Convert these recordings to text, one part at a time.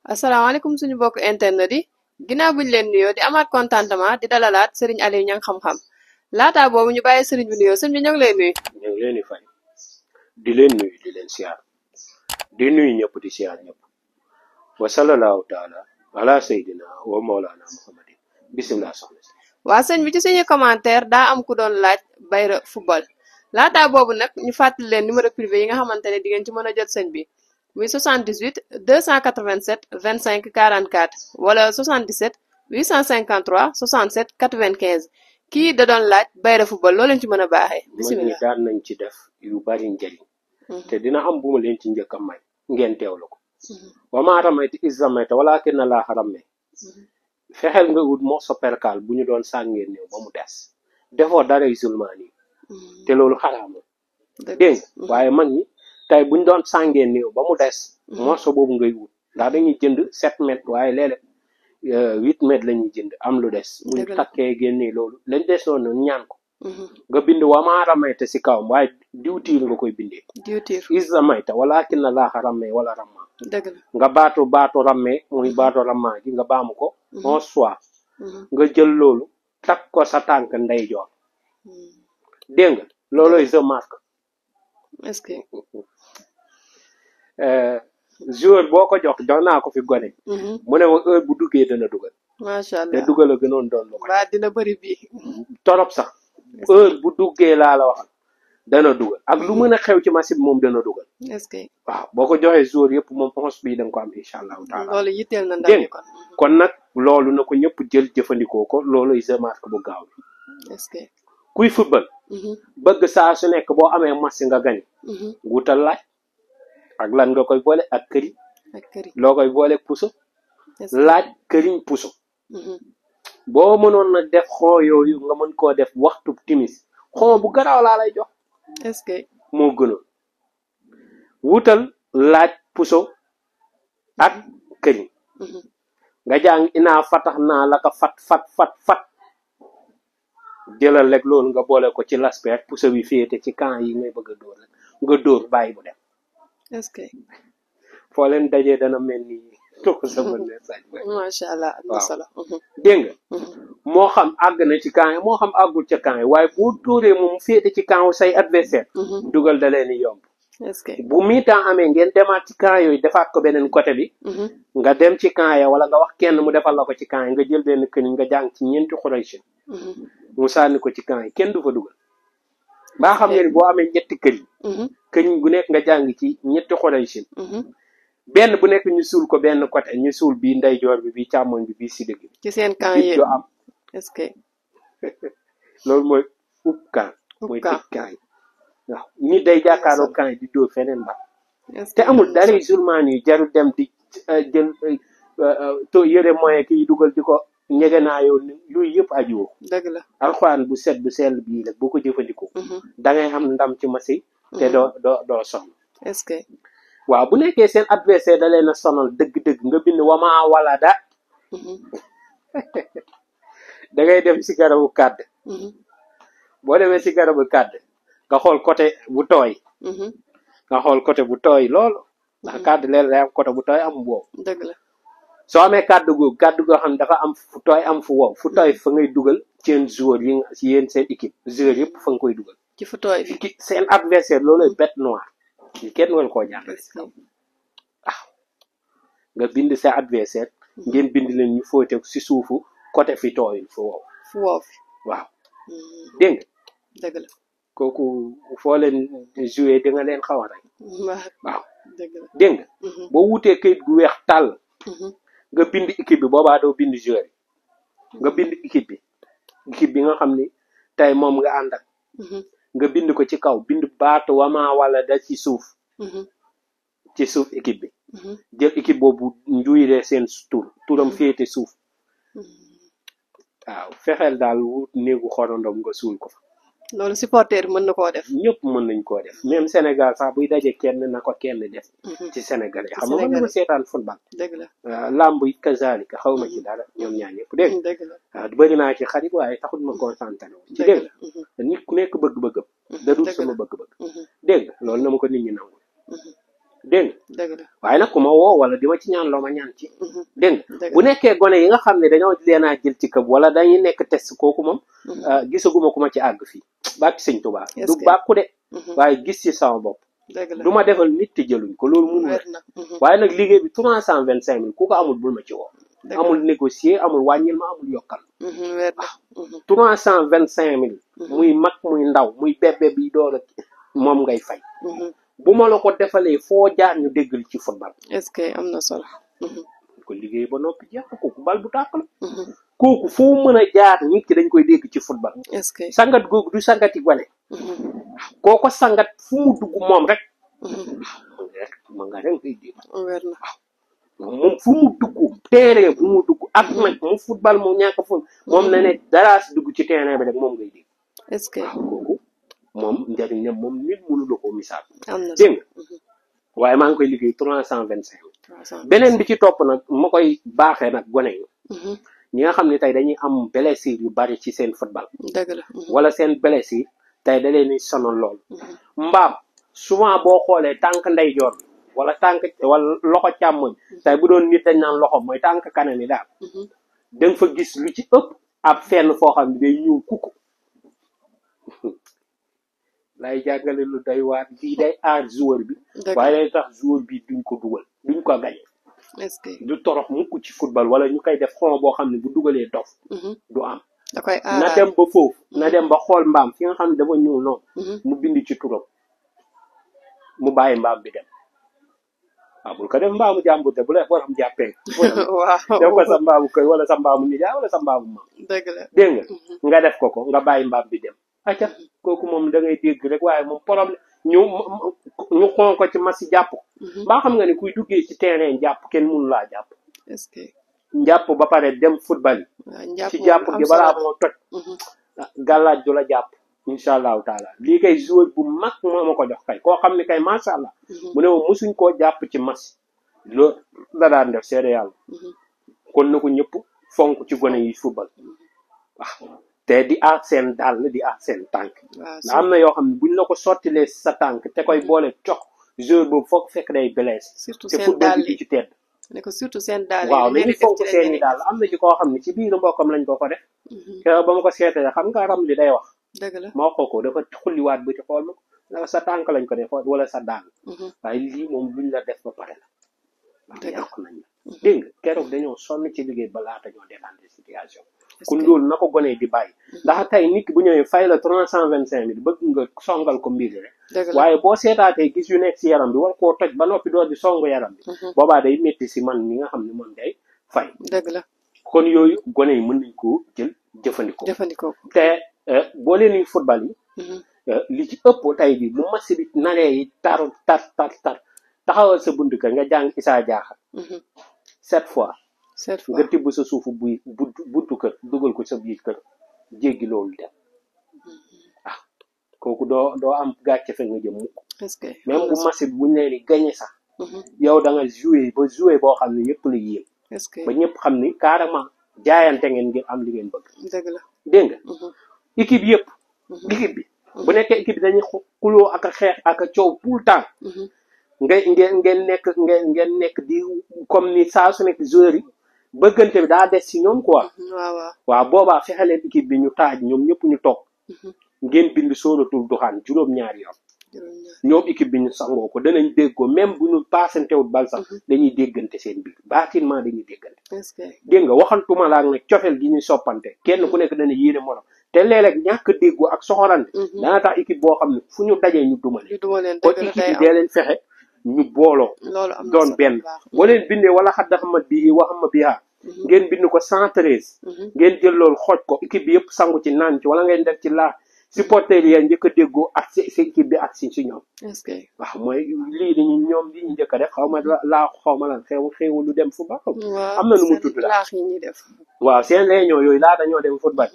asalaamaaleykum suñu bokk internet yi ginnaaw buñ leen nuyoo di amaat contentement di dalalaat Serigne Aliou Niang xam-xam laataa boobu ñu bàyyi Serigne bi nuyoo sëñ bi ñoo ngi lay nuyu. ñu ngi leen di fay di leen nuyu di leen siyaar di nuyu ñëpp di siyaar ñëpp wa sallallahu taala ala sayyidina wa mawlana muhammadin bisimilah soxna si. waa sëñ bi ci suñu commentaire daa am ku doon laaj Bayra football laataa boobu nag ñu fàttali leen numéro privé yi nga xamante ne di ngeen ci mën a jot sëñ bi muy 78 287 25 44 wala 77 853 67 95 kii da doon laaj Bayra football loo leen ci mën a baaxee. bisimilah daan nañ ci def yu bari njëriñ. te dina am bu ma leen ci njëkk a may ngeen teewlu ko. wa maa ramayta iz ramayta walaakinna Allaaha ramee. fexeel nga wut moo sa perkaal bu ñu doon sàngee néew ba mu des. defoo dara isolement nii. te loolu xaraam la. dégg nga waaye mag ñi tey bu ñu doon sàngee néew ba mu des. morceau boobu ngay wut ndax dañuy jënd 7 mètres waaye léeg-léeg 8 mètres la ñuy jënd am lu des. bu ñu takkee génnee loolu lañ desoon noonu ñaan ko. nga bind wa maa ramayta si kawam waaye diwtiir nga koy bindee. diwtiir is ramayta walaakinna Allaaha ramee wala rammaa. dëgg la nga baatu ramee muy baatu rammaa gi nga baamu ko. 11 fois. nga jël loolu takk ko sa tànk ndeyjoor. dégg nga looloy je marque. est-ce que. joueur boo ko jox naa ko fi gone. mu ne ma heure bu duggee dana dugal. macha allah te dugal a gënoon doon lu ko. waa dina bëri bii. torop sax heure bu duggee laa la waxal dana dugal ak lu mën a xew ci match bi moom dana dugal. est-ce que. waaw boo ko joxee joueur yëpp moom onze bii da nga ko am incha allahu taala. loolu yitteel na ndax kon. kon nag loolu na ko ñëpp jël jëfandikoo ko looluy je marque bu gaaw bi. est-ce que. kuy football. bëgg saa su nekk boo amee match nga gañ. wutal laaj. ak lan nga koy boole ak këriñ. ak këriñ loo koy boole puso. laaj këriñ puso. boo mënoon na def xoo yooyu nga mën koo def waxtu timis xoo bu garaaw laa lay jox. est-ce que. moo gënoon wutal laaj puso ak këriñ. nga jàng inaa fatax naa la ko fat jëlal rek loolu nga boole ko ci l'aspect puso bi féete ci camp yi ngay bëgg a dóor nga dóor bàyyi bu dem. est-ce que. foo leen dajee dana mel ni toog sama message. macha allah am na solo. dégg nga. moo xam àgg na ci camp yi moo xam àggul ca camp yi waaye boo dóoree moom féete ci camp say adversaire dugal da leen di yomb. est-ce que. bu mi-temps amee ngeen demaat ci camp yooyu defaat ko beneen côté bi. nga dem ci camp ya wala nga wax kenn mu defal la ko ci camp yi nga jël benn këriñ nga jàng ci ñeenti Quraysh. mu sànni ko ci camp yi kenn du fa dugal. baa xam nga ni boo amee ñetti këriñ. këriñ gu nekk nga jàng ci ñetti Quraysh. benn bu nekk ñu suul ko benn côté ñu suul bii ndeyjoor bi bii càmmoñ bi bii si dëgg bi. ci seen camp yi du am. est-ce que. loolu mooy ub camp. mooy tëj camp yi. waaw nit day jàkkaarloo camp yi di dóor feneen ba. te amul dara zulmaan yi jarul dem di jël to yëre moyen kii dugal di ko ñegenaayoo yooyu yëpp ajuwoo. dëgg la alxuraan bu set bu sell bii rek boo ko jëfandikoo. da ngay xam ndam ci masi. te doo sonn. est-ce que. waaw bu nekkee seen adversaire da leen a sonal dëgg-dëgg nga bind wamaa wala da. da ngay dem si garabu kàdd. boo demee si garabu kàdd nga xool côté bu tooy. nga xool côté bu tooy loolu. ndax kàdd leen day am côté bu tooy am wow. dëgg la soo amee kàdd goo xam ne dafa am fu tooy am fu wow fu tooy fa ngay dugal seen joueur yi yéen seen équipe joueur yëpp fa nga koy dugal. ci fu tooy fi seen adversaire loolu bête noire. kenn war koo jàppale. waaw nga bind sa adversaire. ngeen bind leen ñu fóote si suufu côté fi tooyul fu wow. fu wow fi waaw. dégg nga. dëgg la kooku foo leen joué di nga leen xaw a rey. waaw dëgg la dégg nga. boo wutee kayit gu weex tàll. nga bind équipe bi boobaa doo bind joueur yi. nga bind équipe bi nga xam ni tey moom nga ànd ak. nga bind ko ci kaw bind baatu wamaa wala da ci suuf. ci suuf équipe bi. jël équipe boobu njuyiree seen turam féete suuf. waaw fexeel daal wut néegu xorondom nga suul ko fa. loolu supporter mën na koo def. ñëpp mën nañ koo def même Sénégal sax buy daje kenn na ko kenn def. ci Sénégal yi xam nga mën na seetaan football. dëgg la lamb yi kazaalika xaw ma ci dara ñoom ñaar ñëpp dégg nga. dëgg la waaw bëri naa ci xarit waaye taxul ma concentré wu. ci dégg la nit ku nekk bëgg-bëggam. da dul sama bëgg-bëgg. dégg nga loolu na ma ko nit ñi nangu. dégg nga dëgg la. waaye nag ku ma woo wala di ma ci ñaan loo ma ñaan ci dégg nga dëgg bu nekkee gone yi nga xam ne dañoo leen a jël ci këb wala dañuy nekk test kooku moom gisaguma ku ma ci àgg fii bàkki sëñ Tuubaa du bàkku de waaye gis ci sama bopp dëgg la. du ma defal nit te jëluñ ko loolu mënu wér na. waaye nag liggéey bi 325 000 ku ko amul bul ma ci woo dëgg la. amul négocier amul wàññil ma amul yokkal wér na. 325 000 muy mag muy ndaw muy bébé bi door a moom ngay fay bu ma la ko defalee foo jaar ñu déggal ci football est-ce que am na solo. ko liggéey ba noppi jeex na kooku bal bu tàkk la kooku foo mën a jaar nit ki dañ koy dégg ci football est-ce que. sangat googu du sangati gone kooko sangat fu mu dugg moom rek ma nga rek koy dégg wér na. moom fu mu dugg terrain bu mu dugg ak nag mu football mu ñàkk fu moom na ne dara si dugg ci terrain bi rek moom ngay dégg est-ce que. kooku moom njëriñam moom nit mënu la ko misaal am na dégg solo. nga waaye maa ngi koy liggéey 325 300. beneen bi ci topp nag ma koy baaxee nag gone yi ñi nga xam ne tey dañuy am blessure yu bari ci seen football dëgg la. wala seen blessure tey da leen di sonal lool mbaam souvent boo xoolee tànk ndeyjoor bi wala tànk wala loxo càmmoñ tey bu doon nit dañ naan loxo mooy tànk kanam yi daal da nga fa gis lu ci ëpp ab fenn foo xam ne day ñuul kukku lay jàngale lu day waar lii day aar joueur bi dëgg waaye day tax joueur bi duñ ko dugal duñ ko gañe est-ce que. du torox mukk ci football wala ñu koy def xon boo xam ne bu dugalee dof du am da koy na aaraat. dem ba foofu na dem ba xool mbaam fi nga xam ne dafa ñuul noonu mu bind ci turam mu bàyyi mbaam bi dem waaw bul ko def mbaamu jàmbur te bu la borom jàppee waaw. def ko sa mbaamu kër wala sa mbaamu nijaay wala sa mbaamu maam dëgg la. dégg nga nga def ko nga bàyyi mbaam bi dem acca kooku moom da ngay dégg rek waaye moom problème ñu xon ko ci masi jàpp ko mbaa xam nga ne kuy duggee ci terrain jàpp kenn mënu laa jàpp est-ce que. njàpp ba pare dem football yi waaw njàpp ci jàpp moom gi am balaa solo. moo toj gàllaaj du la jàpp incha allahu taala lii kay joueur bu mag moo ma ko jox kay koo xam ne kay macha allah mu ne ma mosuñ koo jàpp ci mas loolu la daan def seede yàlla kon na ko ñëpp fonk ci gone yi football waaw te di aar seen dàll di aar seen tànk waaw ndax am na yoo xam ne buñ la ko sottilee sa tànk te koy boole cox joueur boobu foog fekk day blessé surtout te seen football dàll bi yi ci tedd ne ko surtout seen dàll yi. waaw li ngeen nañu di def fonk ci la seeni ngeen di daal am na ci koo xam ne ci biir mbokkam lañ ko def keroog ba ma ko seetee xam nga ram li day wax dëgg la. ma wax ko dafa xulliwaat ba ci xool ma ko naka sa tànk lañ ko def wala sa daan waaye lii moom luñ la def ba pare la waaw dëgg la. yàq nañ la dégg nga keroog dañoo sonn ci liggéey ba laata ñoo détente situation kon loolu na ko gonee di bàyyi ndax tey nit ki bu ñëwee fay la 325 000 bëgg nga songal ko mbir rek dëgg la. waaye boo seetaatee gis yu nekk si yaram bi war koo toj ba noppi door di songu yaram bi boobaa day métti si man mi nga xam ne man day fay dëgg la. kon yooyu gone yi mën nañ koo jël jëfandikoo jëfandikoo ko. te boo leen di football yi li ci ëpp tey bi bu match bi naree yi tar taxawal sa bunt kër nga jàng Issa Diakha 7 fois cette fois nga tibb sa suufu buy buntu kër dugal ko sa biir kër jéggi loolu dem kooku doo am gàcce fe nga jëm mukk est-ce que. même bu match bi buñ leen di gagné sax yow da nga joué boo xam ne ñëpp la yéem est-ce que. ba ñëpp xam ni carrément jaayante ngeen ngir am li ngeen bëgg dëgg la. dégg nga équipe yëpp équipe bi bu nekkee équipe bi dañuy xuloo ak a xeex ak a coow tout le temps ngeen nekk di comme ni saa su nekk joueurs yi bëggante bi daa des si ñoom quoi waaw boobaa fexe leen équipe bi ñu taaj ñoom ñëpp ñu toog ngeen bind sóoratul duxaan juróom-ñaari yoon ñoom équipe bi ñu sangoo ko danañ déggoo même bu ñu paasantewut bal sax dañuy déggante seen biir bâtiment dañuy déggante dégg nga waxantuma laa nag cofeel gi ñuy soppante kenn ku nekk dana yéene morom te léeg-léeg ñàkk déggoo ak soxorante dana tax équipe boo xam ne fu ñu dajee ñu dumale kon équipe bi dee leen fexe ñu booloo doon benn boo leen bindee wala xadda xamat bii waxama bihaa ngeen bind ko 113 ngeen jël loolu xooj ko équipe bi yëpp sangu ci naan ci wala ngeen def ci laa supporter yi njëkk a déggoo ak si équipe bi ak si ñoom waaw mooy lii dañu ñoom li ñu njëkk a def xaw ma laa xaw ma lan xewu lu dem football am na nu mu tudd la waaw seen réunion yooyu laa dañoo dem football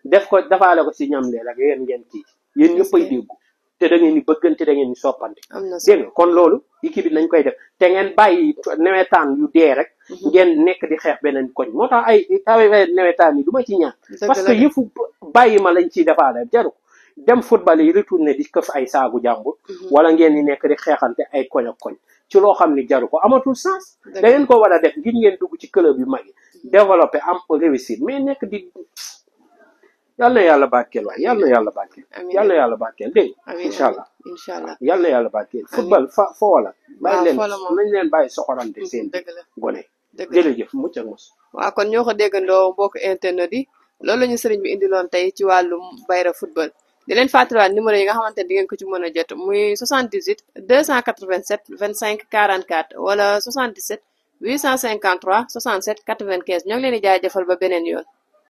def ko defaale ko si ñam lee ak yéen ngeen kii yéen ñëpp ay déggu te da ngeen di bëggante da ngeen di soppante dégg nga kon loolu équipe bi nañ koy def te ngeen bàyyi nawetaan yu dee rek ngeen nekk di xeex beneen koñ moo tax ay nawetaan yi du ma ci ñaan parce que yëfu bàyyi ma lañ ciy defaale jaru dem football yi retourné di këf ay saagu jàmbur wala ngeen di nekk di xeexante ay koñ ak koñ ci loo xam ni jaru ko amatul sens da ngeen ko war a def ngir ngeen dugg ci club yu mag yi développé am réussir mais nekk di yal na yàlla barkeel waay yal na yàlla barkeel yal na yàlla barkeel dégg incha allah yal na yàlla barkeel football foo wala bàyyi leen nañ leen bàyyi soxorante seen gone jërëjëf mucc ak mos waaw kon ñoo ko déggandoo mbokk internet yi loolu la ñu sëriñ bi indiloon tey ci wàllum Bayra football di leen fàttaliwaat numéro yi nga xamante ne di ngeen ko ci mën a jot muy 78 287 25 44 wala 77 853 67 95 ñoo ngi leen di jaajëfal ba beneen yoon